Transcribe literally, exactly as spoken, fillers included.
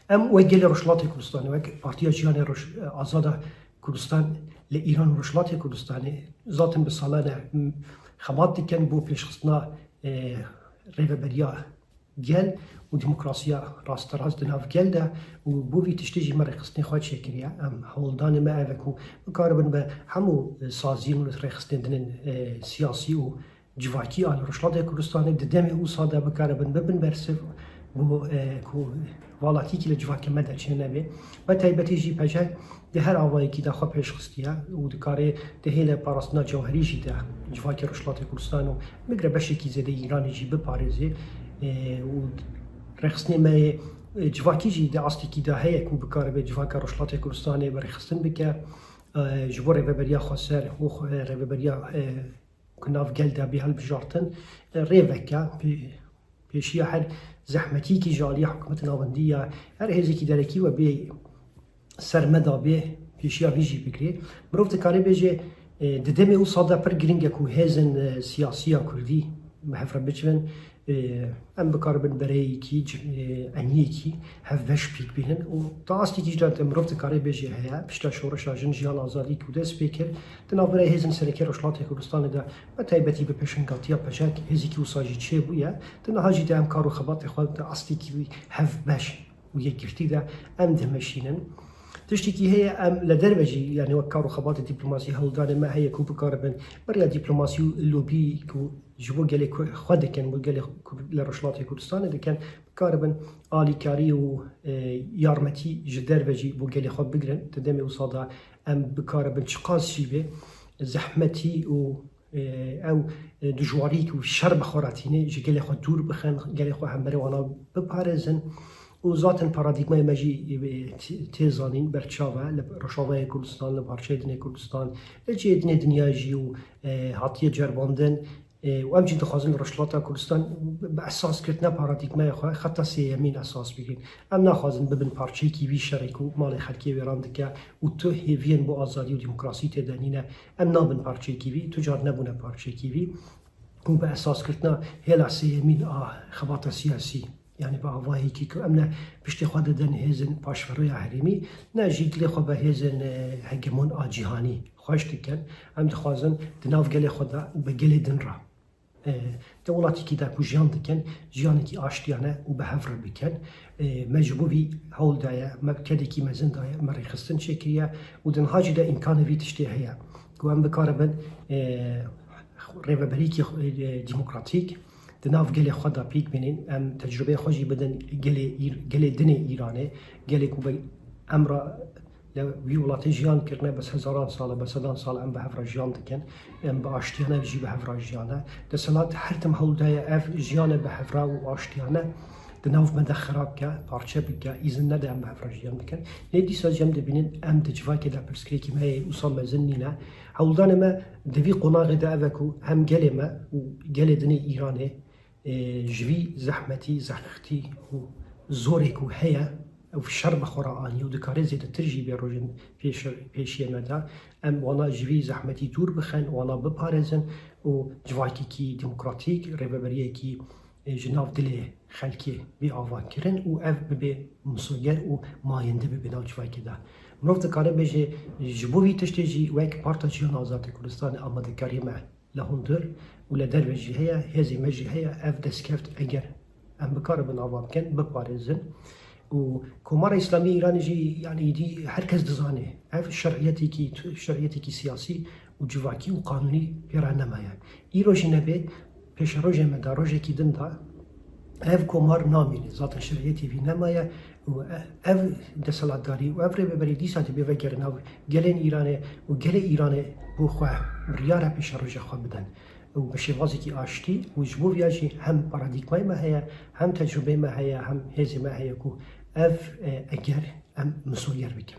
Em wek gelê Rojhilatê Kurdistanê, wek Partiya Jiyanê Roj-, Azada Kurdistan li Îran û Rojhilatê Kurdistanê zaten bi salan e, m, xebat dikin bo pêşxistina, e, rêveberiya gel û demokrasiya rasterast di nav gel de û bo vî tiştê jî me rêxistinê xwe çêkiriye. Em hewldanê me ev e ku bikaribin bi hemû, e, saziyên û rêxistinên din ên, e, siyasî û civakî a li Rojhilatê Kurdistanê di demê wisa de bikaribin bibin bersiv bo, e, ku valatîkî li civakê me de çênebe. Bi taybetî jî PJAK di her avayekî de xwe pêş xistiye û dikare di hêle parastina cewherî jî de civakê Rojhilatê Kurdistan û bigire beşekî zêde Îranê jî biparêze, e, û rêxistinê me yê, e, civakî jî di astekî de heye ku bikaribe civaka Rojhilatê Kurdistanê bi rêxistin bike, e, ji bo rêveberiya xweser û xwe-, rêveberiya, e, ku nav gel de bê hilbijartin, e, rê veke, pê-, pêşiya her zehmetiyekî ji aliyê hikûmetê navendî ya her hêzekî derekî we bê ser me de bê pêşiya vî jî bigirê. Mirov dikare bêje, e, di demê wisa de pir giring e ku hêzên, e, siyasî ya kurdî bi hev re bicivin, e, em bikaribin bereyekî, c-, e, eniyekî hevbeş pêk bînin û di astekî jî de mirov dikare bêje heye, pişta şoreşa Jin Jiyan Azadî ku dest pê kir, di navbera hêzên sereke Rojhilatê Kurdistanê de, bi taybetî bi pêşengatiya PJAK hêzekî wisa jî çêbûye. Di niha jî de em kar û xebatê xwe di astekî wî hevbeş û yekgirtî de em dimeşînin. Tiştekî heye, em li derve jî, yanî wek kar û xebatê dîplomasî hewldanê me heye ku bikaribin bi rêya dîplomasî û lobî ku ji bo gelê ku-, xwe dikin, bo gelê Kurd-, li Rojhilatê Kurdistanê dikin, bikaribin alîkarî û, e, yarmetî ji derve jî bo gelê xwe bigirin. Di demê wisa de em bikaribin çiqas jî bê zehmetî û, e, ew, e, dijwarî ku şer bi xwe re tîne, ji gelê xwe dûr bixin, gelê xwe hemberê wana biparêzin. Û zaten paradîgmayê me jî, e, tê-, tê zanîn, berçav e, li Rojavayê Kurdistan, li parçeyê dinê Kurdistan, li cihê dinê dinya jî û, e, hatiye ceribandin. E, û em jî dixwazin li Rojhilata Kurdistan bi esaskirtina paradîgmaya xwe xeta sêyemîn esas bigrin. Em naxwazin bibin parçeyekî vî şerê ku malê xelkê wêran dike û tu hêviyên bo azadî û demokrasî tê de nîne. Em nabin parçeyekî vî, tu car nebûne parçeyekî vî. Û bi esaskirtina hêla sêyemîn a xebata siyasî, yanî bi avayekî ku em ne piştê xwe didin hêzên paşveroya herêmî, ne jî dilê xwe bi hêzên, e, hegemon a cîhanî xweş dikin. Em dixwazin di nav gelê xwe de û bi gelê din re, e, di welatekî de ku jiyan dikin, jiyanekî aştiyane û bi hev re bikin. E, me ji bo vî hewl daye, me bi kedekî mezin daye, me rêxistin çêkiriye û di niha jî de îmkanê vî tiştê heye ku em bikaribin, e, rêveberîkî, e, demokratîk di nav gelê xwe de pêk bînin, em tecrûbeyê xwe jî bidin gelê Îr-, gelê dinê Îranê, gelê ku bi em re li wî welatê jiyan kirine, bi hezaran sal e, bi sedan sal e em bi hev re jiyan dikin, em bi aştiyane jî bi hev re jiyane. Desthilat her tim hewl daye ev jiyane bi hev re û aştiyane di nav me de xirab ke, parçe bike, îzin nede em bi hev re jiyan bikin. Lê dîsa jî em dibînin em di civakê de pirsgirêkî me yê wisa mezin nîne. Hewldanê me di vî qonaxê de ev e ku hem gelê me û gelê dinê Îranê, e, ji vî zehmetî, zextî û zorê ku heye, ew şer bi xwe re anî û dikare zêdetir jî bê rojên pêş-, pêşiyê me de, em wana ji vî zehmetî dûr bixin, wana biparêzin û civakekî demokratîk, rêveberiyekî, e, ji nav dilê xelkê bê avakirin û ev bibe misoger û mayînde bibe nav civakê de. Mirov dikare bêje, ji bo vî tiştê jî wek Parta Jiyan Azadê Kurdistanê amadekariyê me li hundir û li derve jî heye, hêzê me jî heye, ev destkeft eger em bikaribin ava bikin, biparêzin. Û Komara Îslamî Îranê jî, yanî, îdî her kes dizane, ev şer'iyetekî, şer'iyetekî siyasî û civakî û qanûnî pê re nemaye. Îro jî nebe, pêşerojê me de, rojekî din de ev komar namîne. Zaten şeriyetê vî nemaye û e-, ev desthilatdarî û ev rêveberî dîsa dibê vegerin nav gelên Îranê û gelê Îranê bo xwe biryara pêşerojê xwe bidin. Û bi şêwazekî aştî û ji bo viya jî hem paradîgmayê me heye, hem tecrûbeyê me heye, hem hêzê me heye ku ev, e, eger em misoger bikin.